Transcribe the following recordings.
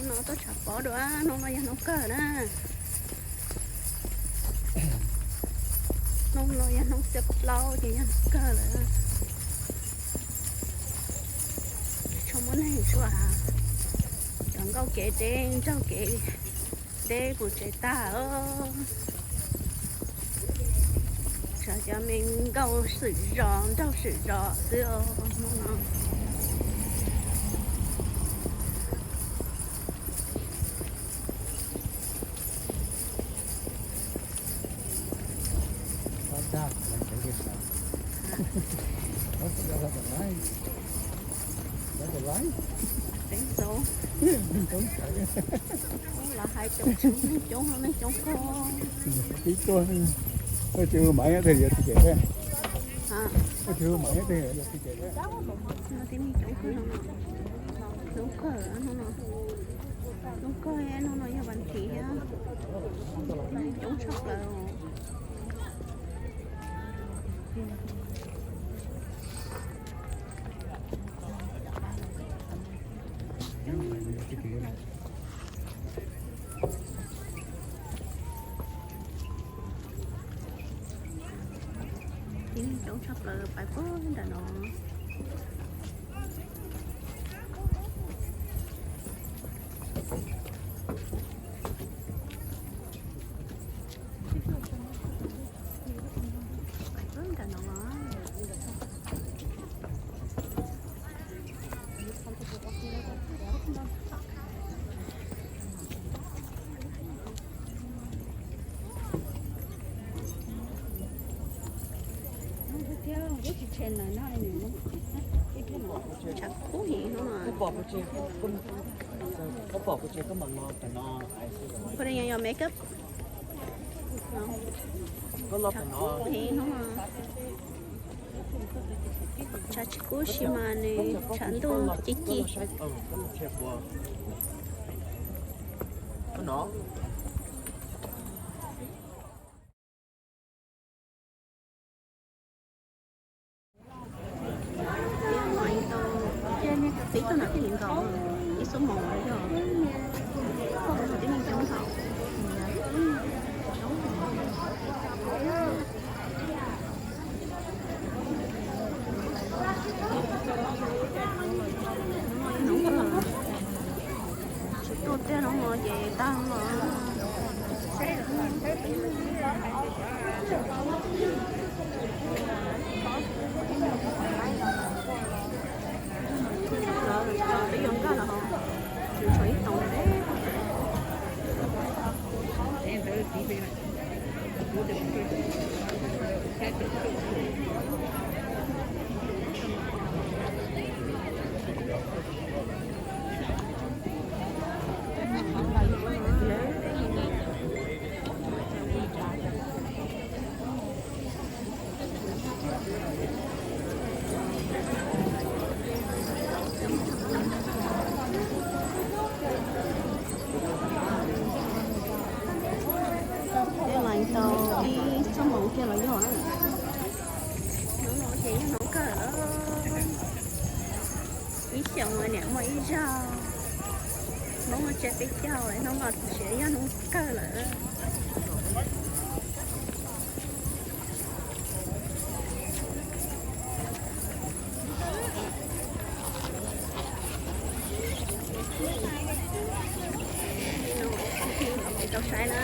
No tuaj tshav pob dua, hnub no yog hnub kawg na. Hnub no yog hnub xiab plaub ces yog hnub kawg lawm. Tsis tshua muaj neeg tsuas cov nkauj kev deb, nraug kev deb pus tsev tag. Tshuav cov me nkauj swm zos, nraug swm zos xwb os hnub no. Teev xauv, los hais coob, neeg coob, neeg coob kawg. Tib tuaj, ua tsis hu maiv nyob twg yuav txiv cem thiab. Ua tsis hu maiv nyob twg yuav txiv cem thiab. Coob kawg, coob kawg, hnub no yog vas thiv thiab, neeg coob tshaj plaws. Tib neeg coob tshaj plaws pais puag nram no. Pais puag nram no. Tshav kub heev no. Putting on your makeup. Tshav kub heev no. Tshav tsis kub tsis mas nws tshav ntuj ci ci. Tib tug nam phim nkaus, ib xuab moos yog tib neeg coob thaum. Tsis tuaj tiag no ces tag no. Lawv tso peb yuav nkag los hauv, tsuas tshuav ib tog deb. Peb lais tau ib xuab moos kiag los yog na. Hnub no ces yog hnub kawg lawm. Ib xyoos niam muaj ib zaug, Hmoob muaj tsiab peb caug, hnub no tsis yog hnub kawg lawm. Tau saib na.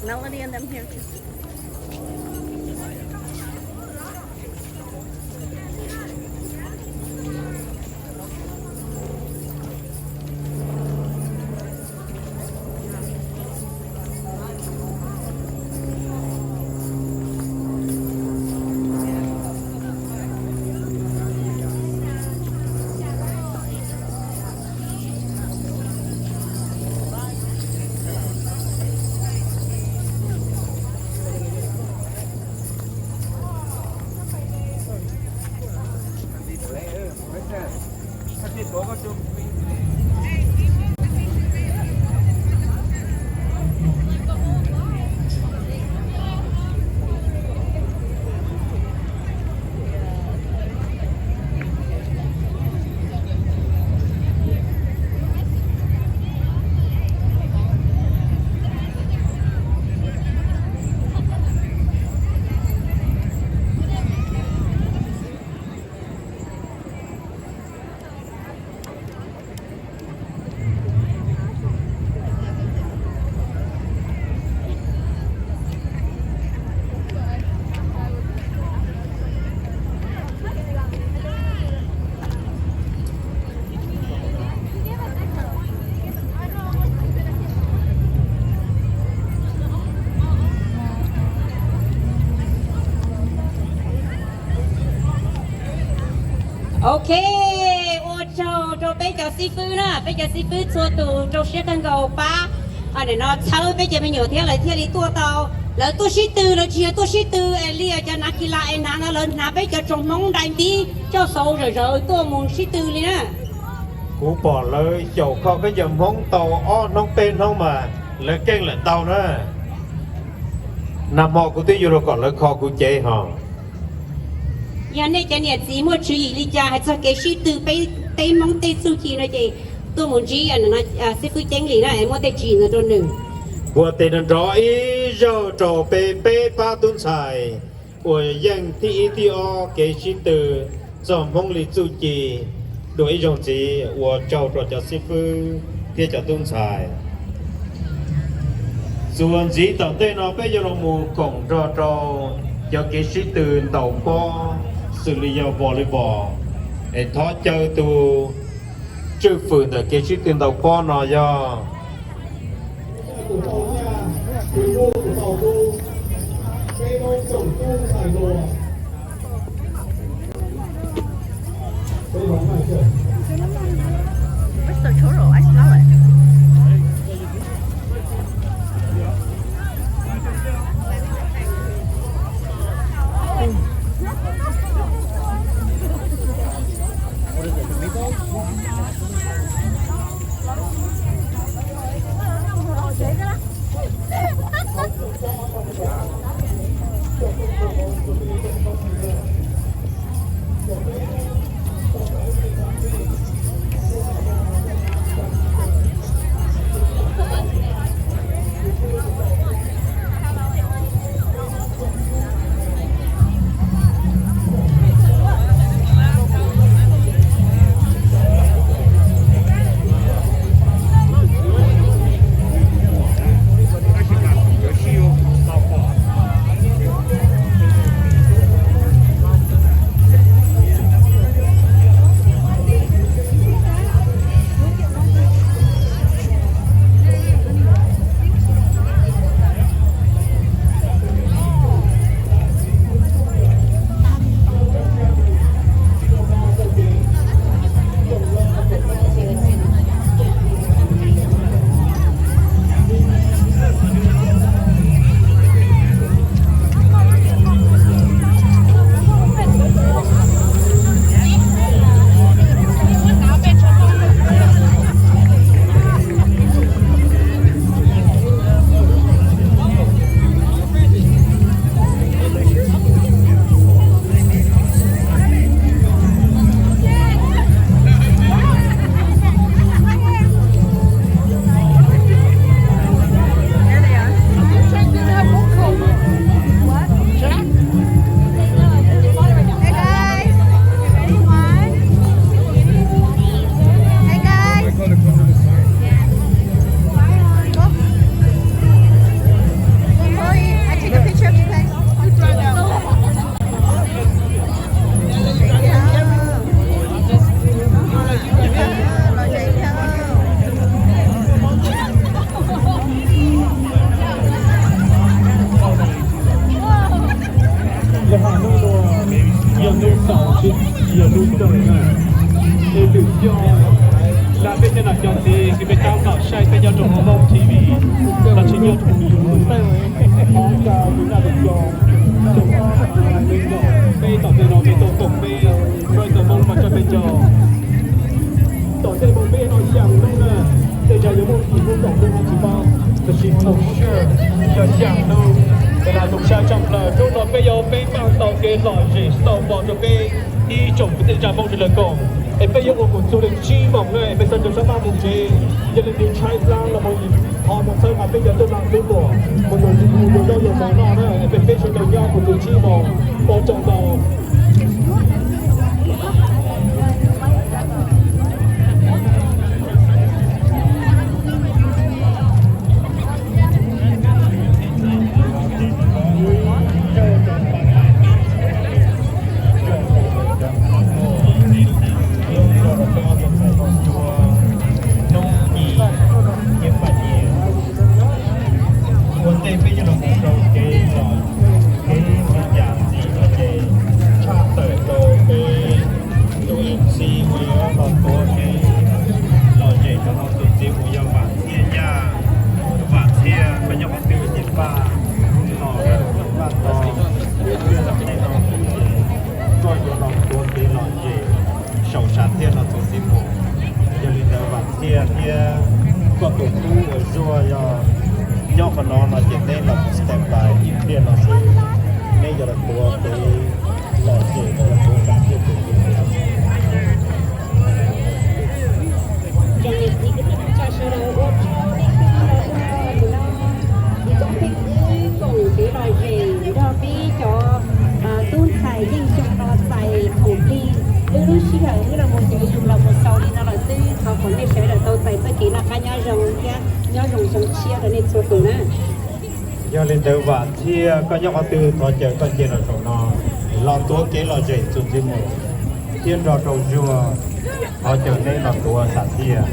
Melody and them here too. Ok, ua tsaug rau peb cov xib fwb na, peb cov xib fwb txhua tus rau siab kawg nkaus pab, nim no txhawb peb cov me nyuam thiab lawv thiaj li tuaj tau. Lawv tuaj sib tw, lawv tsis yog tuaj sib tw es li cov nav kis las es hnav no, lawv hnav peb cov tsoos Hmoob dai npib coj xauv zawm zawv tuaj mus sib tw li na. Kuv pom lawv xyaum kho peb cov Hmoob tau ob hnub peb hnub mas lawv keej lawm ntau na. Nag hmo kuv twb yuav los kom lawv kho kuv cev ho. Yog nej cov niam txiv muaj tswv yim li cas hais txog kev sib tw peb Hmoob tej txuj ci no ces tuaj mus ntsib xib fwb Ceeb Lis na es muaj tej tswv yim ntawd rau nws. Npuaj tes nrov nrov ib zaug rau peb peb pab tub ntxhais uas yeej thib ib thib ob kev sib tw txog Hmoob li txuj ci. Dua ib zaug ntxiv ua tsaug rau cov xib fwb thiab cov tub ntxhais. Txuas ntxiv tom ntej no peb yuav los mus koom nrog rau cov kev sib tw ntaus pob xws li yog volleyball es thov caw tus tswj fwm ntawm kev sib tw ntaus pob no yog Hey guys. Hey guys. Chloe, I take a picture of you guys. Yog hnub no yog hnub xaus tsis yog hnub kawg na. Es lwm xyoo lam peb cov nom cov txiv kws peb tab tom saib peb nyob rau hauv Hmoob T V los tsis nyob rau hauv YouTube, thov caw tus naj tus xyoo, tus peb tom ntej no peb tuaj koom peb rau tus Hmoob mas coj peb cov tom ntej mus peb no xya hnub na. Tej zaum yuav muaj ib hnub tom ntej no tsis paub, tab sis for sure yog xya hnub. Ces tus sab tshaj plaws hnub no peb yuav peb npaj tau kev lom zem tau pom rau peb ib tsoom kwv tij neej tsa Hmoob sawv daws koom, es peb yuav ua mus txog li tsib moos na es peb sawv daws rov qab mus tsev. Yog li tus tshaib plab los mus thov mus txhawb nqa peb cov tub lag tub luam, mus tus ntxim hlub yuav zaub yuav mov noj na es peb peb sawv daws nyob mus txog tsib moos. Ua tsaug ntau. Ua ntej peb yuav los mus rau kev lom, kev ua cas ntxiv no ces tshaj tawm rau peb Coj los tuav kev lom zem rau lawv tuav tsam thiaj tus tus. Tsoom niam txiv kwv tij neej tsa sawv daws ua tsaug nej txhua tus los ua no, tsis tsoom phooj ywg koom kev lom zem nrog peb cov tub ntxhais Yeej Xyoo no txais khoom plig. Wb lub sij hawm wb los mus cov yus los mus xaus li no lawm xwb, thov kom nej sawv daws tau txais txoj kev noj qab nyob zoo thiab nyob zoo xyoo tshiab rau nej txhua tus na. Yog li ntawd Vam Txhiaj, koj nyob qhov twg thov caw koj nce los saum no, los tuav kev lom zem txuas ntxiv mus, thiab nrog rau Zuag thov caw neb los tuav Vam Txhiaj.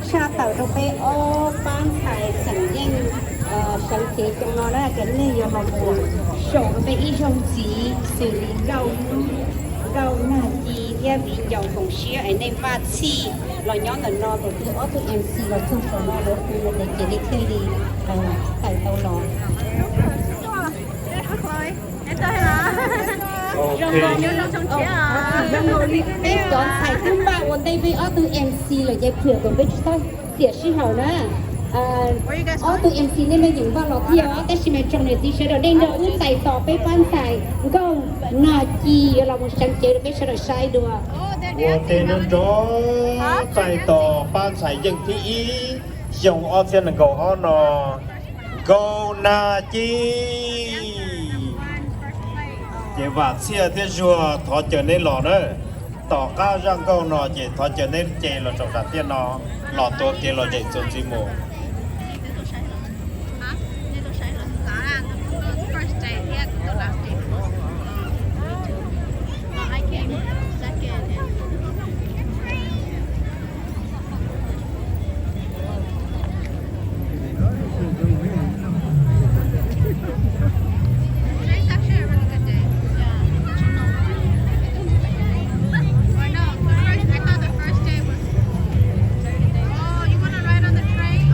Tshaj tawm rau peb ob pab ntxhais xeem Yeej sawv cev xyoo no na, ces nej yuav los mus saum rau peb ib zaug ntxiv xws li Nkauj Hnub, Nkauj Nag Ci thiab Viv Ncaus Koom Siab es nej Vam Txhiaj los nyob ntawm no, tus twg ob tug M C los txog saum no lawv hu no ces nej thiaj li tawm tau los. Peb cov ntxhais twb npaj ua ntej peb ob tug M C lawm ces phwm kom peb tsis txhob xiam sij hawm na. Ob tug M C nej me yeem npaj los thiab, tab sis mas tsoom niam txiv sawv daws nej nrog wb txais tos peb pab ntxhais Nkauj Nag Ci yuav los mus sawv cev rau peb sawv daws saib dua. Ua tes nrov nrov txais tos pab ntxhais Yeej thib ib xyoo ob txhiab nees nkaum ob no, Nkauj Nag Ci. Ces Vam Txhiaj thiab Zuag thov caw neb los na. Tom qab zaj nkauj no ces thov caw neb nce los saum Vam Txhiaj no los tuav kev lom zem txuas ntxiv mus. Today's actually a really good day. Yeah. Or no, the first, I thought the first day was. Oh, you wanna ride on the train?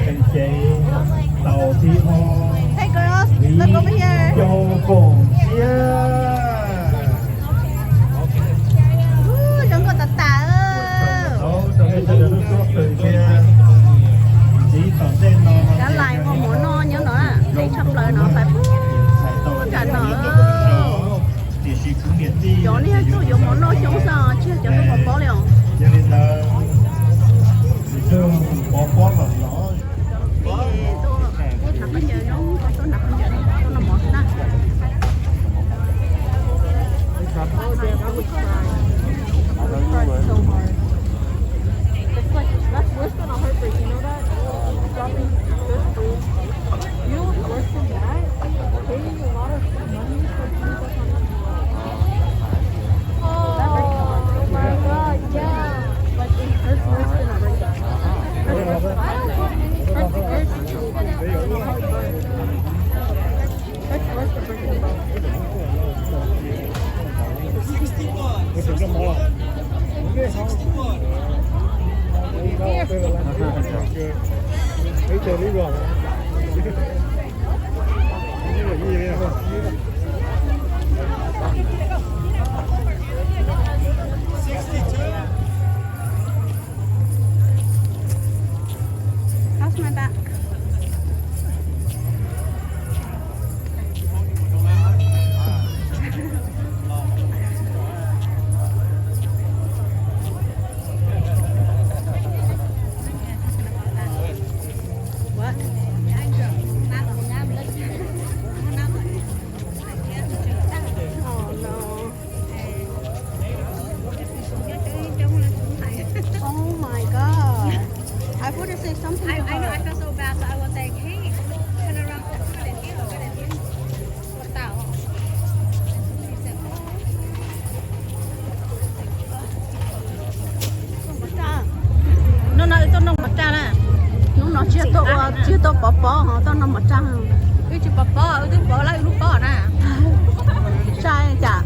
Ces tau tib ob viv ncaus koom siab. Zoo nkauj tas tas. Rau nej sawv daws lub suab qws thiab. Ntxiv tom ntej no cov lais hauv mov noj nyob no, ntxiv tshaj plaws no, hlais puag nram no. Tiam sis kuv niam tij cov nej tuaj yuav mov noj xyoob xwb, tsis yog cov tuaj pov pob li os. Yog li ntawd, pov pob los no. It's like, that's worse than a heartbreak, you know that? Dropping this food. You know what's worse than that? Paying a lot of money for food that's not even worth it. Oh my God, yeah. Like, it hurts worse than a breakup. That's worse than, I don't want anything worse than a heartbreak. That's worse than breaking up. How's my back? What? Oh no. Oh my God. I want to say something to her. I know, I felt so bad, so I was like, hey, turn around. Hnub no wb tuaj noj mov raj na. Hnub no tsis yog tuaj ua, tsis yog tuaj pov pob ho tuaj noj mov raj. Wb tsis pov pob, wb twb pov lawm wb lub pob na. Sai cas?